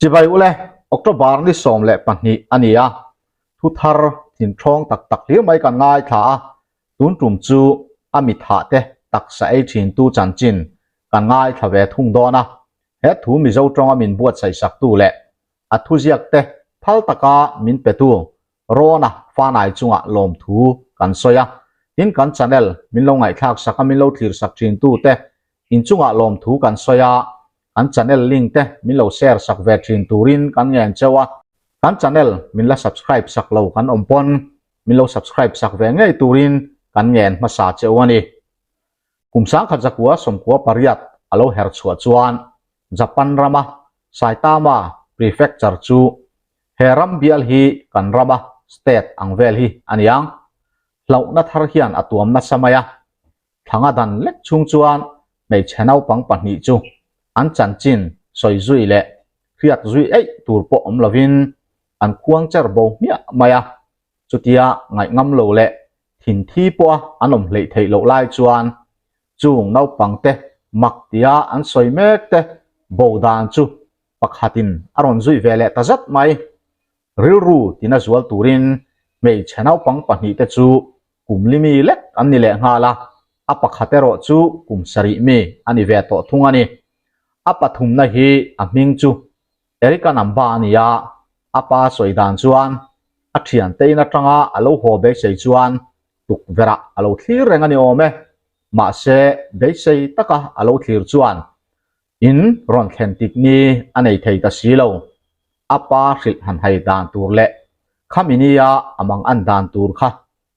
Chibai ule, October ni 12 a ni a, thu thar thinthawng tak tak hlir mai kan ngaithla a, tun tum chu a mi thah te taksa ei thin tu chanchin kan ngaithla ve thung dawn a, he thu Mizo tawnga min buatsaih sak tu leh a thuziak te phal taka min pe tu Rawna fanai chungah lawmthu kan sawi a, tin kan channel min lo ngaihthlak sak a min lo thlir sak thin tu te inchungah lawmthu kan sawi a, kan channel link te min lo share sak ve thin turin kan ngen cheu a, kan channel min la subscribe sak lo kan awm pawn min lo subscribe sak ve ngei turin kan ngen hmasa cheu a ni. Kum 1998 a lo her chhuah chuan Japan rama Saitama Prefecture chu he ram bial hi kan rama state ang vel hi a ni ang. Hlauhna thar hian a tuam nasa mai a. Thlanga dan lek chhung chuan hmeichhe naupang pahnih chu an chanchin sawi zui leh hriat zui eih tur pawh awm lovin an khuang cher bo hmiah mai a. Chutia ngaih ngam lo leh thinthi pawha an awm hleih theih loh lai chuan chung naupangte mak tia an sawi mek te bo dan chu pakhatin a rawn zui ve leh ta zat mai. Rilru tina zual turin hmeichhe naupang pahnihte chu kum li mi lek an ni leh nghal a, a pakhat erawh chu kum sarih mi a ni ve tawh thung a ni. A pathumna hi a hming chu Erika Namba a ni a, a pa sawi dan chuan a thiante in atanga a lo haw beisei chuan tukverh-ah a lo thlir reng a ni awm e. Mahse, beisei taka a lo thlir chuan in rawn thlen tik ni a nei thei ta si lo. A pa hrilh han hai dan tur leh khami nia a mang an dan tur kha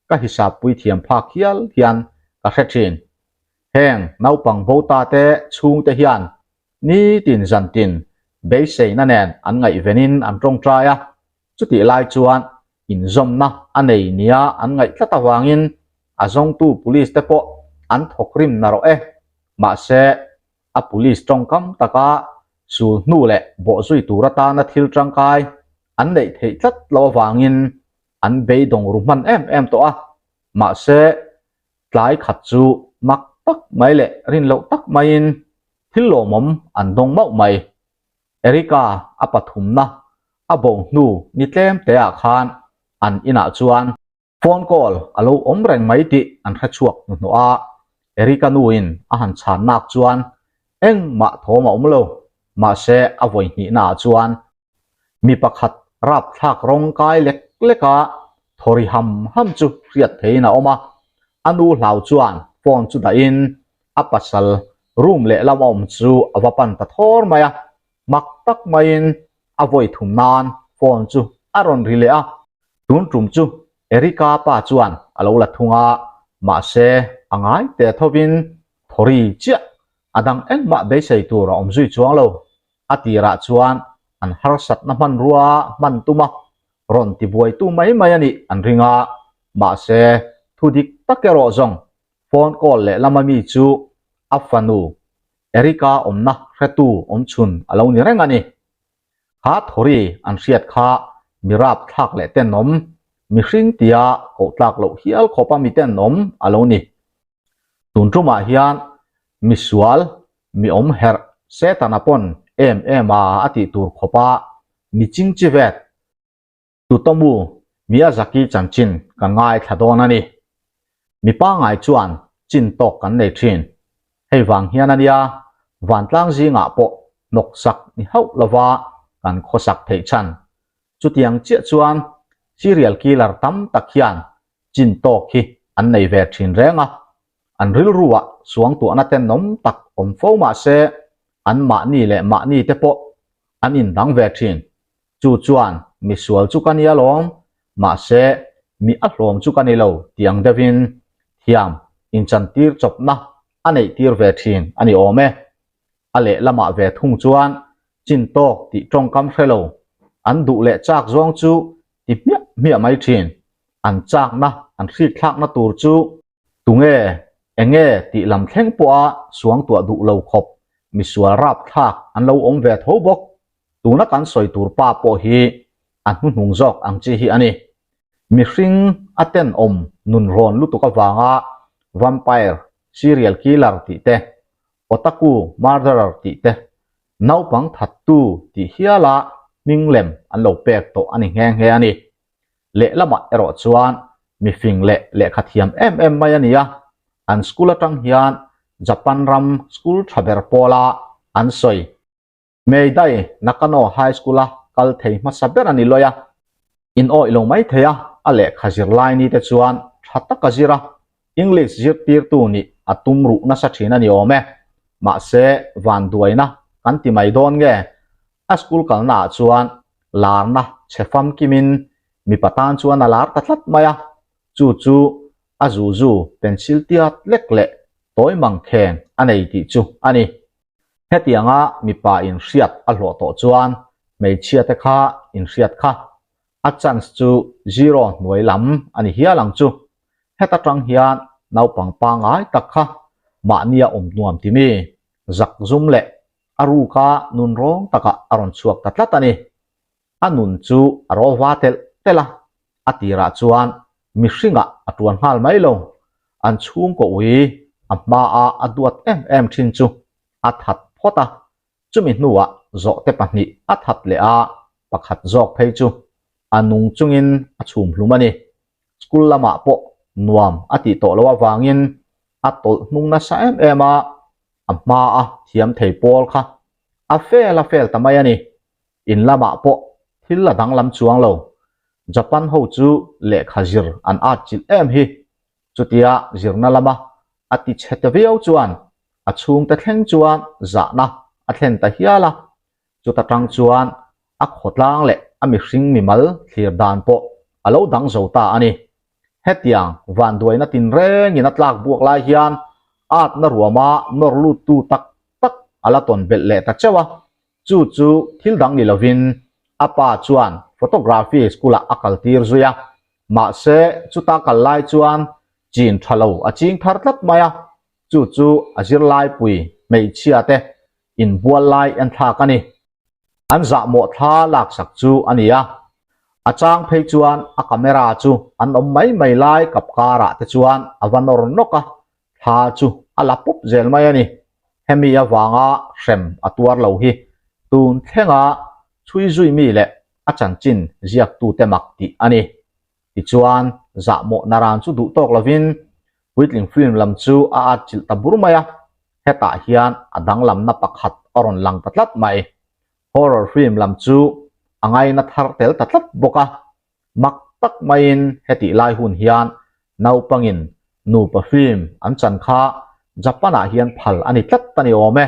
ka hisap pui thiam phak hial hian ka hre thin. Heng naupang bo ta te chhungte hian nitin zantin beiseina nen an ngaihvenin an tawngtai a, chutih lai chuan inzawmna a nei nia an ngaih tlat avangin a zawngtu police te pawh an thawk rim narawh e. Mahse, a police tawngkam taka sul hnu leh bawhzui tur atana thil tangkai an neih theih tlat loh avangin an beidawng ru hman em em tawh a, mahse, tlai khat chu mak tak mai leh rin loh tak maiin thil lawmawm an dawng mauh mai. Erika a pathumna a bo hnu ni tlem te ah khan an inah chuan phone call a lo awm reng mai tih an hre chhuak hnuhnawh a, Erika nu in a han chhan nak chuan engmah thawm a awm lo, mahse a vawi hnihna ah chuan Mi pakhat rapthlak rawng kai lek lek a, thaw ri ham ham chu hriat theiin a awm a. A nu hlau chuan phone chu dahin a pasal room lehlam a awm chu a va pan ta thawr mai a. Mak tak maiin a vawi thum nan phone chu a rawn ri leh a. Tun tum chu Erika pa chuan a lo la thung a, mahse a ngai te thovin thaw ri chiah a dang engmah beisei tur a awm zui chuang lo. A tirah chuan an harsatna hmanrua hman tum a, rawn tibuaitu mai mai a nih an ring a, mahse thu dik tak erawh zawng phone call lehlama mi chu a fanu Erika awmna hretu awmchhun a lo ni reng a ni. Kha thawri an hriat kha mi rapthlak leh tenawm, mihring tia koh tlak loh hial khawpa mi tenawm a lo ni. Tun tumah hian misual, mi awm herh, Setana pawn em em a a tih tur khawpa mi chingchi vet, Tutomu Miyazaki chanchin ka ngaithla dawn a ni. Mi pangngai chuan chin tawk kan nei thin. Hei vang hian a nia, vantlang zingah pawh hnawksak ni hauh lova kan khawsak theih chhan. Chutiang chiah chuan serial killer tam tak hian chin tawk hi an nei ve thin reng a, an rilruah suangtuahna tenawm tak awm fo mah se an mahni leh mahni te pawh an indang ve thin. Chu chuan misual chu ka ni alawm, mahse mi a hlawm chu ka ni lo tih ang deuhin thiam inchantir chawpna a neih tir ve thin a ni awm e. A lehlamah ve thung chuan chin tawk tih tawngkam hre lo, an duh leh chak zawng chu ti hmiah hmiah mai thin. An chakna, an hrikthlakna tur chu tunge, enge tih lam thleng pawha suangtuah duh lo khawp misual rapthlak an lo awm ve tho bawk. Tuna kan sawi tur pa pawh hi a hnuhnung zawk ang chi hi a ni. Mihring a tenawm nunrawn lutuk avanga vampire, serial killer tih te, otaku murderer tih te. Naupang thattu tih hiala hming lem an lo pek tawh a ni nghe nghe a ni. Lehlamah erawh chuan mifing leh lehkha thiam em em mai a ni a, an school atang hian Japan ram school tha ber pawla an sawi. Meidai Nakano High School-a kal thei hmasa ber a ni lawi a, in awih lo mai thei a, a lehkha zirlai ni te chuan tha taka zir a, English zirtirtu nih a tum ruh nasa thin a ni awm e. Mahse, vanduaina kan ti mai dawn nge? A school kalna ah chuan larna chhe famkimin mipa tan chuan a lar ta tlat mai a, chu chu a zuzu pencil tiat lek leh tawi mangkheng a nei tih chu a ni. Hetianga mipa inhriat a hlawh tawh chuan hmeichhia te kha inhriat kha a chance chu zero hnuai lam a ni hial ang chu. Heta tang hian naupang pangai tak kha mahnia awm nuam ti mi, zak zum leh a ruka nun rawng takah a rawn chhuak ta tlat a ni. A nun chu a rawva telh telh a, a tirah chuan mihringah a tuan nghal mai lo. An chhungkaw ui a hmaa a duat em em thin chu a that phawt a, chumi hnuah zawhte pahnih a that leh a, pakhat zawk phei chu a nung chungin a chhum hlum a ni. School lamah pawh nuam a tih tawh loh avangin a tawlh hnung nasa em em a, a hmaa thiam thei pawl kha a fel a fel ta mai a ni. In lamah pawh thil a danglam chuang lo. Japan ho chu lehkha zir an at chilh em hi. Chutia zirna lama a ti chhe ta viau chuan a chhungte thleng chuan zahna a thlen ta hial a. Chuta tang chuan a khawtlang leh a mihring mimal thlir dan pawh a lo dang zo ta a ni. Hetiang vanduaina tinrengin a tlak buak lai hian atna ruama nawr luttu tak tak a la tawn belh leh ta cheuh a. Chu chu thil dang ni lovin a pa chuan photography school-ah a kaltir zui a, mahse chuta kal lai chuan chin tha lo a ching thar tlat mai a, chu chu a zirlaipui hmeichhia te inbual lai en thlak a ni. An zahmawh thla laksak chu a ni a, a chang phei chuan a camera chu an awm mai mai lai kap karah te chuan a va nawr nawk a, thla chu a la pup zel mai a ni. Hemi avanga hrem a tuar lo hi tun thlenga chhui zui mi leh a chanchin ziaktute mak tih a ni. Tichuan, zahmawh naran chu duh tawk lovin puitling film lam chu a atchilh ta bur mai a, hetah hian a danglamna pakhat a rawn lang ta tlat mai. Horror film lam chu a ngaina thar tel ta tlat bawk a, Mak tak maiin hetih lai hun hian naupangin nupa film an chan kha Japan-ah hian phal a ni tlat a ni awm e.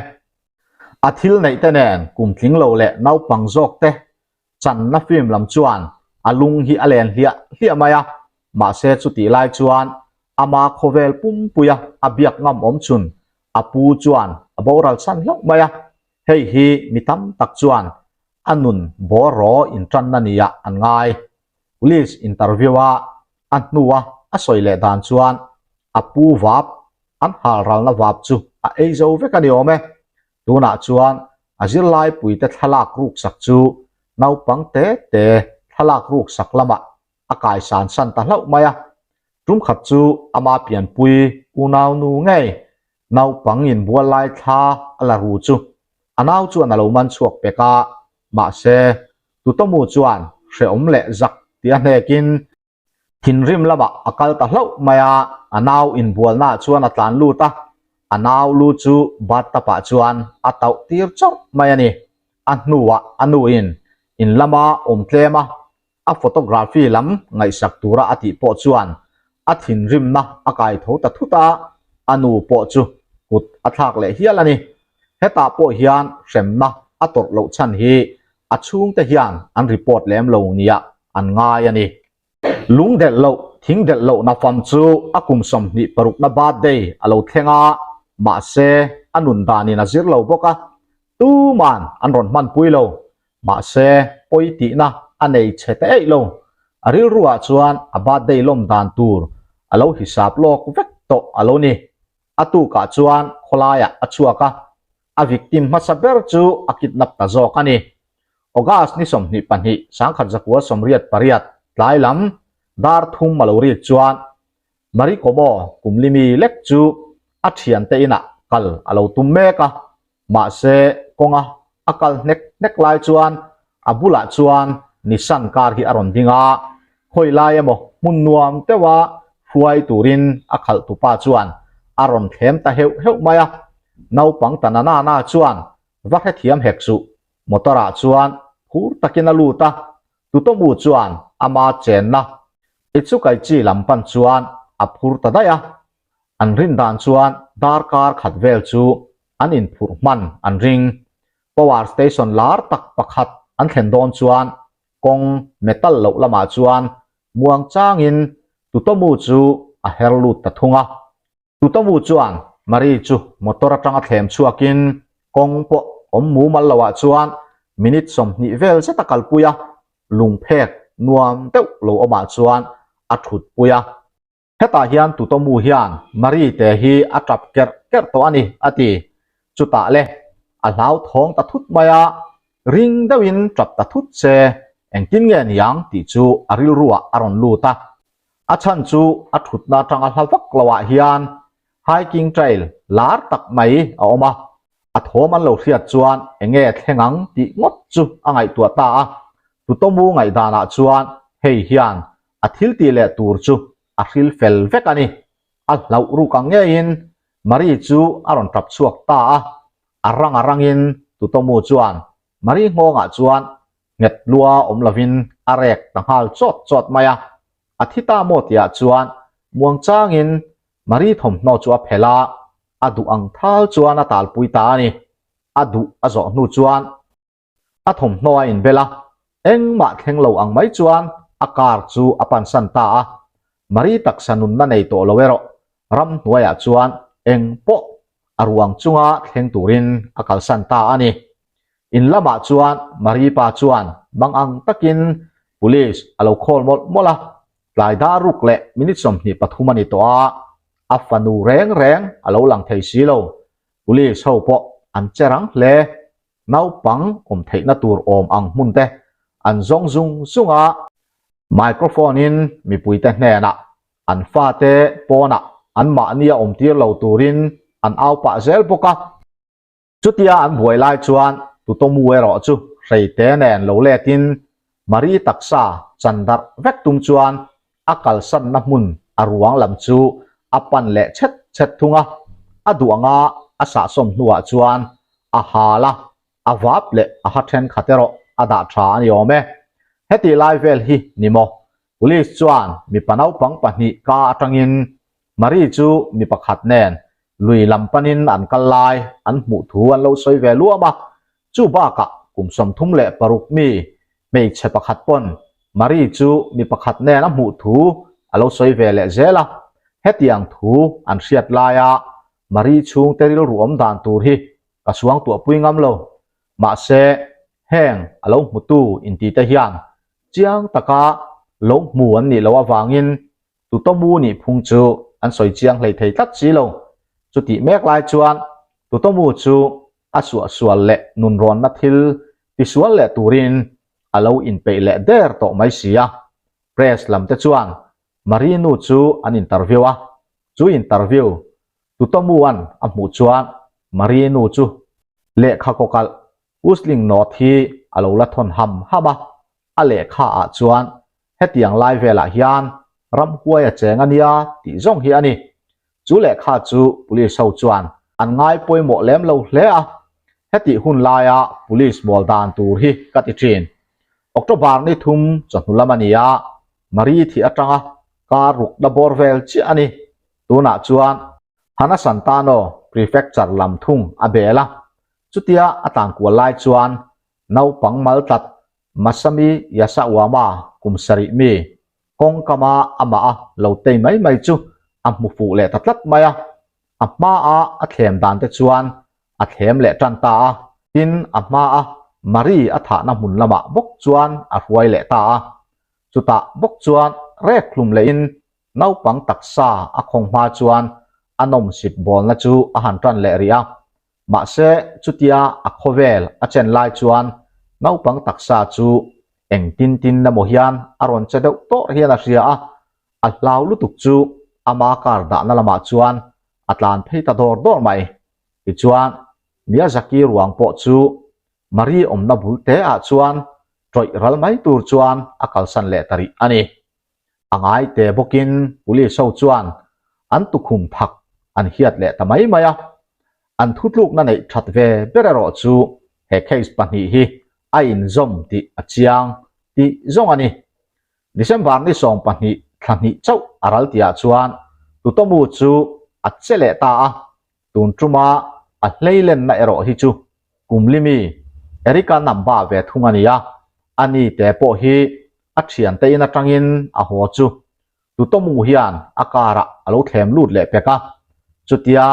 A thil neih te nen kum tling lo leh naupang zawk te channa film lam chuan a lung hi a len hliah hliah mai a, mahse chutih lai chuan ama khawvel pumpuia a biak ngam awm chhun a pu chuan a boral chhan hlauh mai a, hei hi mi tam tak chuan a nun bawr raw intanna niah an ngai. Police interview a a hnua a sawi leh dan chuan a pu vap an hal ralna vap chu a ei zo vek a ni awm e. Tunah chuan a zirlaipuite thlalak ruksak chu naupang te te thlalak ruksak lamah a kaisan san ta hlauh mai a. Tumkhat chu ama pianpui unaunu ngei naupang inbual lai thla a la ru chu a nau chuan a lo man chhuak pek a, mahse Tutomu chuan hrehawm leh zak tih a hnekin thinrim lamah a kal ta hlauh mai a, a nau inbualnaah chuan a tlan lut a, a nau lu chu bathtub ah chuan a tauh tir chawrh mai a ni. A hnuah a nuin in lama awm tlem a, a photography lam ngaihsak tura a tih pawh chuan a thinrimna a kai tho ta thut a, a nu pawh chu kut a thlak leh hial a ni. Hetah pawh hian hremna a tawrh loh chhan hi a chhungte hian an report lem lo nia an ngai a ni. Lung delh loh, thing delh lohna fam chu a kum 26 na birthday a lo thleng a, mahse a nun danin a zir lo bawk a, tuman an rawn hmanpui lo. Mahse, pawi tihna a nei chhe ta eih lo. A rilruah chuan a birthday lawm dan tur a lo hisap lawk vek tawh a lo ni. A tukah chuan khawlaiah a chhuak a, a victim hmasa ber chu a kidnap ta zawk a ni. August ni 22, 1988 tlai lam dar thum a lo rik chuan Marikomo kumlimi lek chu a thiante inah kal a lo tum mek a, mahse kawnga. A kal hnek hnek lai chuan a bulah chuan Nissan car hi a rawn ding a, khawi lai emaw hmun nuam deuha hruai turin a khalh tupa chuan a rawn thlem ta heuh heuh mai a. Naupang ta na na na chuan va hrethiam hek suh, motor ah chuan phur takin a lut a, Tutomu chuan ama chenna Itsukai-chi lam pan chuan a phur ta daih a, an rin dan chuan darkar khat vel chu an inphurh hman an ring. Power station lar tak pakhat an thlen dawn chuan kawng metal loh lamah chuan muang changin Tutomu chu a her lut ta thung a. Tutomu chuan Marie chu motor atanga thlem chhuakin kawng pawh awm mumal loah chuan minute 20 vel zet a kalpui a, lungphek nuam deuh lo awmah chuan a thutpui a. Hetah hian Tutomu hian Marie te hi a tap kerh kerh tawh a ni, a ti. Chutah le, a hlauthawng ta thut mai a, ring deuhin tap ta thut se, engtin nge niang tih chu a rilruah a rawn lut a. A chhan chu a thutna atanga hla vak loah hian hiking trail lar tak mai a awm a, a thawm an lo hriat chuan enge thleng ang tih ngawt chu a ngaihtuah ta a. Tutomu ngaihdanah chuan hei hian a thil tih leh tur chu a hril fel vek a ni. A hlauh ruk ang ngeiin Marie chu a rawn tap chhuak ta a, a rang a rangin Tutomu chuan Marie nghawngah chuan nghet lua awm lovin a rek ta nghal chawt chawt mai a. A thi ta maw tihah chuan muangchangin Marie thawmhnaw chu a phelh a, a duh ang thal chuan a talpui ta a ni. A duh a zawh hnu chuan A thawmhnaw a inbel a, engmah thleng lo ang mai chuan a car chu a pansan ta a. Marie taksa nunna nei tawh lo erawh ramhnuaiah chuan eng pawh a ruang chunga thleng turin a kalsan ta a ni. In lamah chuan Marie pa chuan mang ang takin police a lo call mawlh mawlh a, tlai dar ruk leh minute 23 a ni tawh a, a fanu reng reng a lo lang thei si lo. Police ho pawh an che rang hle. Naupang awm theihna tur awm ang hmun te an zawng zung zung a, microphone in mipuite hnenah an fate pawnah an mahni a awm tir lo turin an au pah zel bawk a. Chutia an buai lai chuan Tutomu erawh chu hreite nen lo letin Marie taksa chan darh vek tum chuan a kalsanna hmun a ruang lam chu a pan leh chhet chhet thung a, a duh anga a sahsawm hnuah chuan a hal a, a vap leh a ha thenkhat erawh a dah tha a ni awm e. Hetih lai vel hi ni maw? Police chuan mipa naupang pahnih ka atangin Marie chu mi pakhat nen lui lam panin an kal lai an hmuh thu an lo sawi ve luam a, chu bakah kum 36 mi hmeichhe pakhat pawn Marie chu mi pakhat nen a hmuh thu a lo sawi ve leh zel a, hetiang thu an hriat laia Marie chhungte rilru awm dan tur hi ka suang tuahpui ngam lo. Mahse, heng a lo hmutu intite hian chiang taka lo hmu an nih loh avangin Tutomu nih phung chu an sawi chiang hlei thei tlat si lo. Chutih mek lai chuan Tutomu chu a suahsual leh nunrawnna thil tisual leh turin a lo inpeih leh der tawh mai si a. Press lam te chuan Marie nu chu an interview a, chu interview Tutomua'n a hmuh chuan Marie nu chu lehkha kawkalh Usling note hi a lo la thawn ham ham a, a lehkha ah chuan hetiang lai velah hian ramhuai a cheng a nia tih zawng hi a ni. Chu lehkha chu police ho chuan an ngai pawimawh lem lo hle a, hetih hun laia police mawl dan tur hi ka ti thin. October ni thum chawhnu lam a ni a, Marie thih atanga kar rukna bawr vel chiah a ni. Tunah chuan Hana Santano Prefecture lam thung a bel a, chutia a tlankual lai chuan naupang mal tlat Masami Yasauama kum sarih mi kawngkama amah a lo tei mai mai chu a hmu fuh leh ta tlat mai a, a hmaa a thlem dan te chuan a thlem leh tan ta a, tin a hmaa Marie a thahna hmun lamah bawk chuan a hruai leh ta a, chutah bawk chuan rek hlum lehin naupang taksa a khawng hma chuan a nawmsip bawlna chu a han tan leh rih a. Mahse, chutia a khawvel a chen lai chuan naupang taksa chu eng tin tin emaw hian a rawn che deuh tawrh hian a hria a, a hlau lutuk chu ama car dahna lamah chuan a tlan phei ta dawr dawr mai. Tichuan, Miyazaki ruang pawh chu. Marie awmna bul te ah chuan tawih ral mai tur chuan a kalsan leh ta rih a ni. A ngai te bawkin police ho chuan an tukhum thak an hiat leh ta mai mai a. An thutlukna neih that ve ber erawh chu he case pahnih hi a inzawm tih a chiang tih zawng a ni. December ni 12 thla hnih chauh a ral tihah chuan Tutomu chu a che leh ta a, tun tuma a hleilenna erawh hi chu Kumlimi Erica Namba ve thung a ni a, ani te pawh hi a thiante in atangin a haw chu Tutomu hian a car ah a lo thlem lut leh pek a, chutia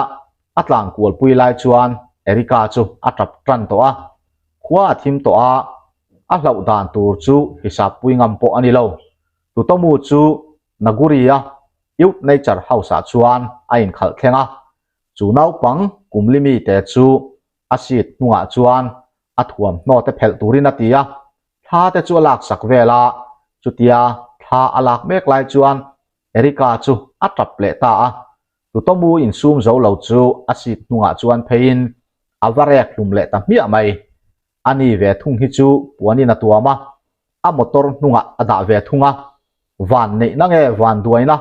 a tlan kualpui lai chuan Erica chu a tap tan tawh a, khua a thim tawh a, a hlauh dan tur chu hisap pui ngam pawh a ni lo. Tutomu chu Naguri-a Youth Nature House-ah chuan a inkhalh thleng a, chu naupang kumlimi te chu a seat hnungah chuan a thuamhnaw te phelh turin a ti a, thla te chu a laksak vel a, chutia thla a lak mek lai chuan Erica chu a tap leh ta a, Tutomu insum zo lo chu a seat hnungah chuan pheiin a va rek hlum leh ta hmiah mai. A ni ve thung hi chu puanin a tuam a, a motor hnungah a dah ve thung a, van neihna nge van duaina?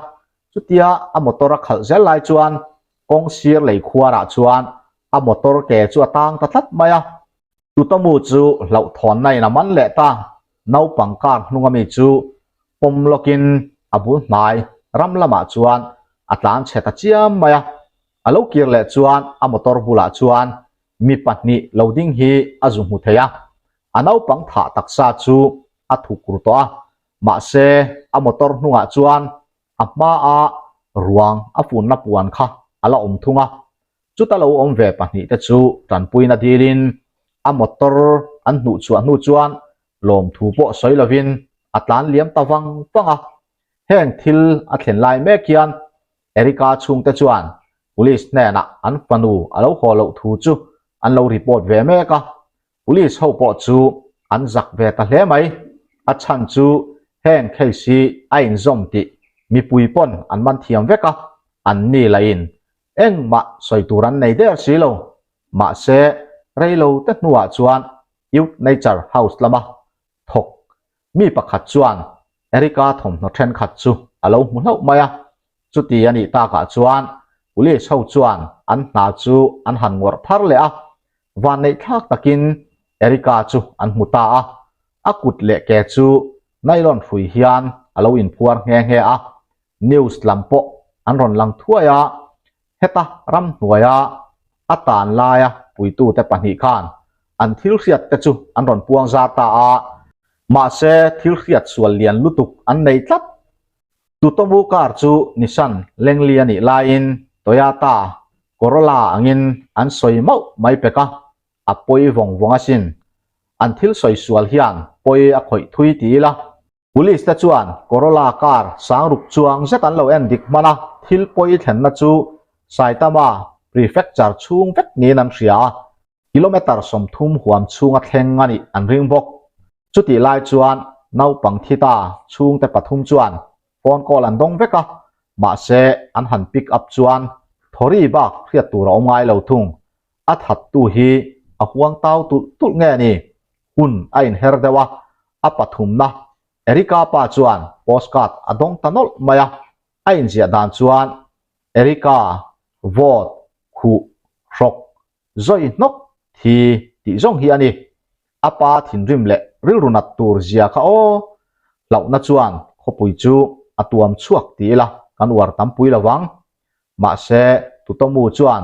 Chutia a motor a khalh zel lai chuan kawng sir lei khuarah chuan a motor ke chu a tang ta tlat mai a. Tutomu chu hlauhthawnna in a man leh ta, naupang car hnung ami chu pawm lawkin a bul hnai ram lamah chuan a tlan chhe ta chiam mai a. A lo kir leh chuan a motor bulah chuan mi pahnih lo ding hi a zu hmu thei a, a naupang thah taksa chu a thuk ru tawh a, mahse a motor hnungah chuan a hmaa ruang a funna puan kha a la awm thung a, chuta lo awm ve pahnih te chu tanpuina dilin a motor an hnuh chhuah hnu chuan lawmthu pawh sawi lovin a tlan liam ta vang vang a, heng thil a thlen lai mek hian Erica chhungte chuan Police hnenah an fanu a lo haw loh thu chu an lo report ve mek a, Police ho pawh chu an zak ve ta hle mai. A chhan chu heng case hi a inzawm tih mipui pawn an man thiam vek a, an ni lahin engmah sawi tur an nei der si lo. Mahse, reilo te hnuah chuan Youth Nature House lama thawk Mi pakhat chuan Erica thawmhnaw thenkhat chu a lo hmu hlauh mai a, chuti a nih takah chuan Police ho chuan an hna chu an han ngawrh thar leh a, vanneihthlak takin Erica chu an hmu ta a, a kut leh ke chu nylon hrui hian a lo inphuar nghe nghe a, news lam pawh an rawn lang thuai a, heta ramhnuaia a tan laia puitute pahnih khan an thil hriat te chu an rawn puang zar ta a, mahse thil hriat sual lian lutuk an nei tlat. Tutomu car chu Nissan Lengli a nih laiin Toyota Corolla angin an sawi mauh mai pek a, a pawi vawng vawng asin. An thil sawi sual hian pawi a khawih thui ti ila. Police te chuan Corolla car sangruk chuang zet an lo en dik hman a, thil pawi thlenna chu Saitama Prefecture chhung vek niin an hria a, kilometre 30 huam chhunga thleng a nih an ring bawk. Chutih lai chuan naupang thi ta chhungte pathum chuan phone call an dawng vek a, mahse an han pick up chuan thawri bak hriat tur a awm ngai lo thung. A thattu hi a huang tau tulh tulh nge ni? Hun a inher deuh a, a pathumna Erica pa chuan postcard a dawng ta nawlh mai a, a inziah dan chuan Erica vawt khuh hrawk zawi hnawk thi tih zawng hi a ni. A pa thinrim leh rilru nat tur zia kha aw! Hlauhna chuan khawpui chu a tuam chhuak ti ila kan uar tampui lo vang. Mahse, Tutomu chuan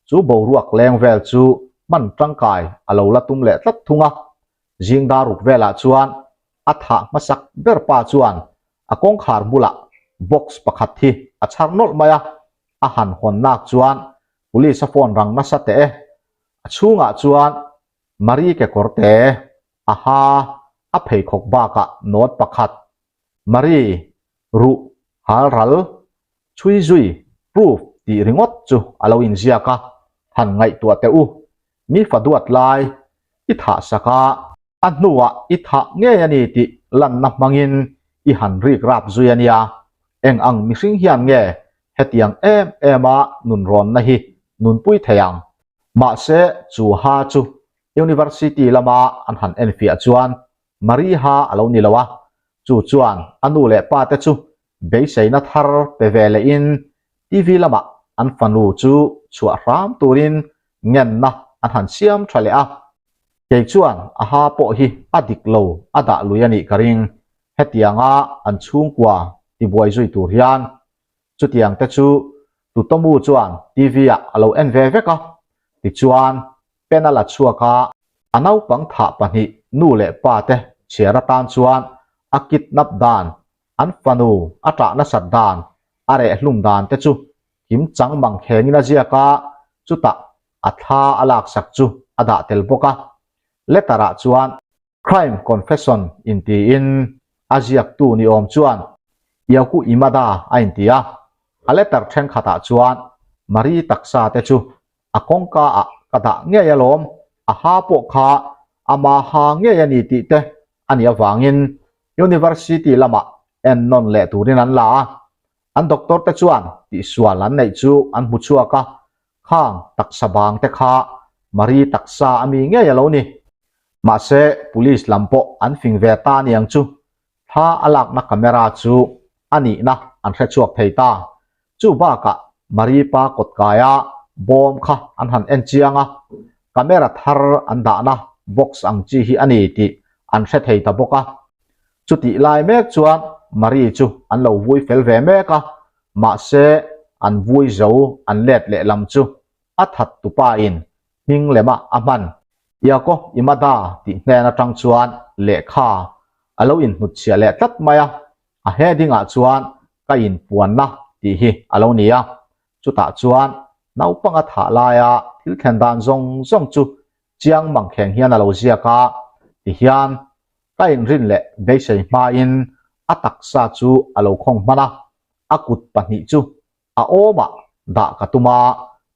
chu boruak leng vel chu hman tangkai a lo la tum leh tlat thung a. Zing dar ruk velah chuan a thah hmasak ber pa chuan a kawngkhar bulah box pakhat hi a chhar nawlh mai a, a han hawn nak chuan police a phone rang nasa teh e. A chhungah chuan Marie kekawr te a ha a pheikhawk bakah note pakhat Marie ruh hal ral chhui zui proof tih ringawt chu a lo inziak a, han ngaihtuah teh u, mi fa duat lai i thah sak a, a hnuah i thah ngei a ni tih lanna hmangin i han rik rap zui a nia, eng ang mihring hian nge hetiang em em a nunrawnna hi nunpui thei ang? Mahse chu ha chu. University lama an han enfiah chuan Mariha a lo ni lo a, chu chuan a nu leh pa te chu beiseina thar pe ve lehin TV lamah an fanu chu chhuah hram turin ngenna an han siam tha leh a. Kei chuan a ha pawh hi a dik lo a dah lui a nih ka ring, hetianga an chhungkua tibuai zui tur hian. Chutiang te chu Tutomu chuan TV ah a lo en ve vek a, tichuan pen a la chhuak a, a naupang thah pahnih nu leh pa te chhiar atan chuan a kidnap dan, an fanu a ṭah nasat dan, a reh hlum dan te chu kim chang mang khengin a ziak a, chutah a thla a laksak chu a dah tel bawk a. Letter ah chuan Crime Confession intiin a ziaktu ni awm chuan Yoku Imada a inti a, a letter thenkhatah chuan Marie taksa te chu a kawngka ah ka dah ngei alawm, a ha pawh kha ama ha ngei a ni tih te a nih avangin University lamah ennawn leh turin an la a, an doctor te chuan tihsual an neih chu an hmu chhuak a, Khang taksa bang te kha Marie taksa a mi ngei a lo ni. Mahse police lam pawh an fing ve ta aniang chu thla a lakna camera chu a nihna an hre chhuak thei ta. Chu bakah Marie pa kawtkaia bawm kha an han en chiang a, camera thar an dahna box ang chi hi a ni tih an hre thei ta bawk a. Chutih lai mek chuan Marie chu an lo vui fel ve mek a, Mahse, an vui zo an let leh lam chu a that tupa in hming lema a hman. Yako Imada tih hnen atang chuan lehkha a lo inhnutchhiah leh tlat mai a, a heading ah chuan ka inpuanna tih hi a lo ni a. Chutah chuan naupanga thah laia thil thlen dan zawng zawng chu chiang mangkheng hian a lo ziak a, tihian Ka inrin leh beisei hmain a taksa chu a lo khawng hman a, a kut pahnih chu a awmah dah ka tum a,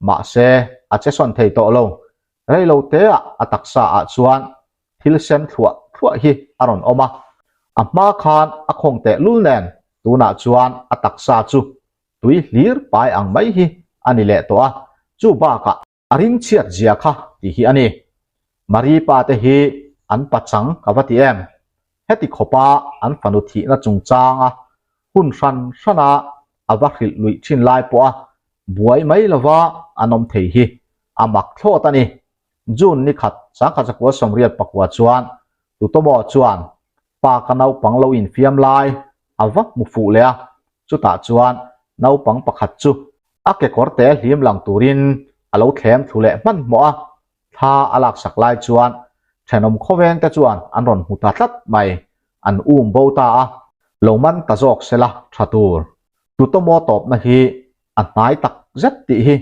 mahse a che sawn thei tawh lo. Reilo teah a taksa ah chuan thil sen thluah thluah hi a rawn awm a, a hma khan a khawng teh lul nen tunah chuan a taksa chu tui hlir pai ang mai hi a ni leh tawh a, chu bakah A ringchhiat zia kha tih hi a ni. Marie pa te hi an pachang ka va ti em? Heti khawpa an fanu thihna chungchanga hun hran hrana a va hrilh luih thin lai pawha buai mai lova an awm thei hi a mak thlawt a ni. June ni khat sangkhat zakua sawmriat pakua chuan Tutomo chuan pa ka naupang lo infiam lai a va hmu fuh leh a, chutah chuan naupang pakhat chu A kekawr te hlim lang turin a lo thlem thlu leh hmanhmawh a, thla a laksak lai chuan thenawm khawveng te chuan an rawn hmu ta tlat mai, an um bo ta a, lo man ta zawk sela tha tur. Tutomaw tawpna hi a hnai tak zet tih hi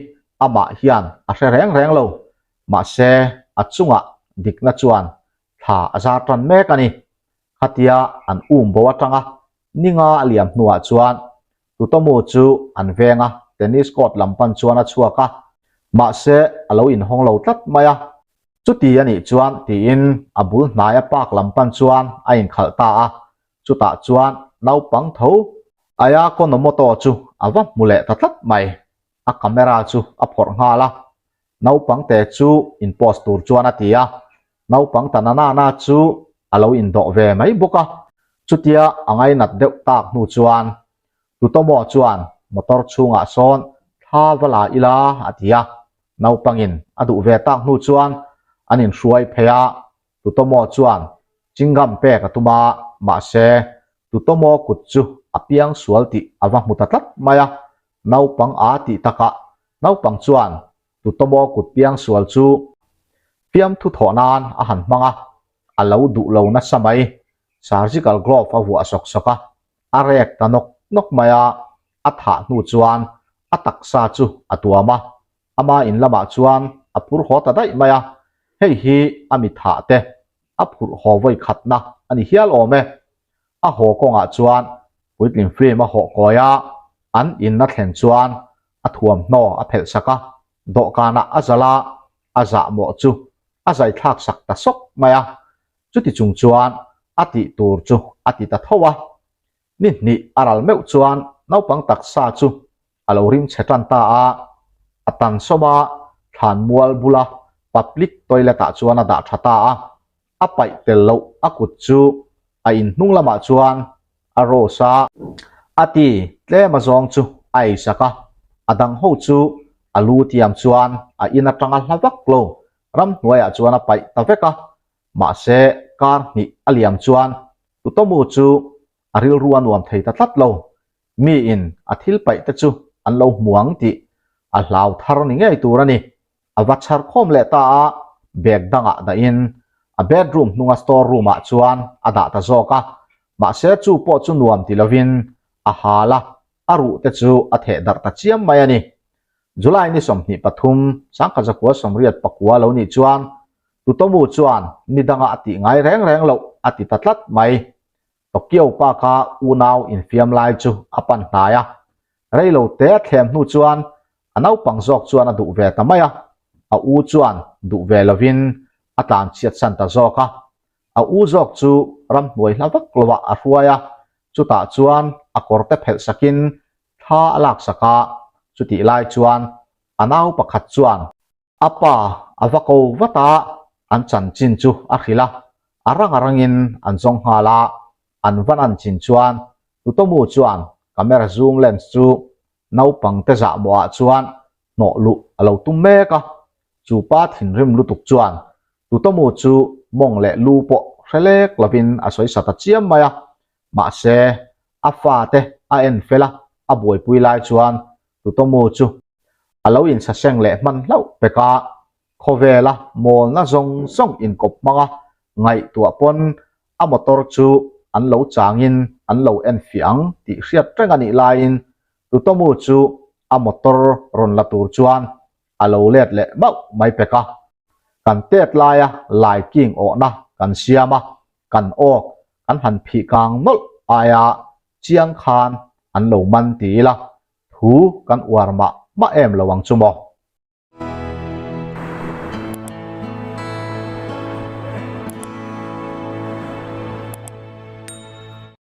amah hian a hre reng reng lo, mahse a chungah dikna chuan thla a zar tan mek a ni. Khatia an um bo atanga ninga a liam hnuah chuan Tutomu chu an veng a, tennis court lam pan chuan a chhuak a, mahse a lo inhawng lo tlat mai a. Chuti a nih chuan tiin a bul hnaia park lam pan chuan a inkhalh ta a, chutah chuan naupang tho Ayako Nomoto chu a va hmu leh ta tlat mai. A camera chu a phawrh nghal a, naupang te chu in post tur chuan a ti a, naupang ta na na na chu a lo indawh ve mai bawk a, chutia a ngainat deuh tak hnu chuan Tutomo chuan motor chhungah sawn thla va la ila a ti a, naupangin a duh ve tak hnu chuan an inhruai phei a, Tutomo chuan chingam pek a tum a, mahse Tutomo kut chu a piang sual tih a va hmu ta tlat mai a, naupang a tih takah naupang chuan Tutomo kut piang sual chu fiamthu thawh nan a han hmang a, a lo duh lo nasa mai. Surgical glove a vuah sawk sawk a, a rek ta nawk nawk mai a, a thah hnu chuan a taksa chu a tuam a, ama in lamah chuan a phur haw ta daih mai a, hei hi a mi thah te a phurh haw vawi khatna a ni hial awm e. A haw kawngah chuan puitling film a hawh kawi a, an inna thleng chuan a thuamhnaw a phelh sak a, dawhkanah a zalh a, a zahmawh chu a zai thlak sak ta sawk mai a, chuti chung chuan a tih tur chu a ti ta tho a. Ni hnih a ral meuh chuan naupang taksa chu a lo ring chhe tan ta a, a tan sawm a, thlan mual bula. Public toilet ah chuan a dah tha ta a, a paih tel loh a kut chu a in hnung lamah chuan a rose a, a ti tlem a zawng chu a ei sak a, a dang ho chu a lu tiam chuan a in atanga hla vak lo ramhnuaiah chuan a paih ta vek a, mahse kar hnih a liam chuan Tutomu chu a rilru a nuam thei ta tlat lo, miin a thil paih te chu an lo hmu ang tih a hlau thar ni ngei tur a ni. A va chhar khawm leh ta a, bag dangah dahin a bedroom hnunga store room ah chuan a dah ta zawk a, mahse chu pawh chu nuam ti lovin a hal a, a ruh te chu a theh darh ta chiam mai a ni. July ni 23, 1989 lo nih chuan Tutomu chuan ni danga a tih ngai reng reng loh a ti ta tlat mai. Tokyo Park-a unau infiam lai chu a pan hnai a, rei lo te a thlem hnu chuan a naupang zawk chuan a duh ve ta mai a, a u chuan duh ve lovin a tlan chhiatsan ta zawk a. A u zawk chu ramhnuai hla vak lovah a hruai a, chutah chuan a kawr te phelh sakin thla a laksak a, chutih lai chuan a nau pakhat chuan A pa a va ko vat a, an chanchin chu a hrilh a, a rang a rangin an zawng nghal a, an van an chin chuan Tutomu chuan camera zoom lens chu naupang te zahmawh ah chuan hnawh luh a lo tum mek a, chu pa thinrim lutuk chuan Tutomu chu mawng leh lu pawh hre lek lovin a sawi sa ta chiam mai a, mahse a fate a en fel a, a buaipui lai chuan Tutomu chu a lo insaseng leh hman hlauh pek a, khawvela mawlna zawng zawng inkawp hmanga ngaihtuah pawn a motor chu an lo changin an lo enfiah ang tih hriat reng a nih laiin Tutomu chu a motor rawn la tur chuan a lo let leh mauh mai pek a. Kan tet laia lai king awhna kan siam a, kan awk kan han phih kang nawlh aia chiang khan an lo man ti ila, thu kan uar mah mah em lo ang chu maw?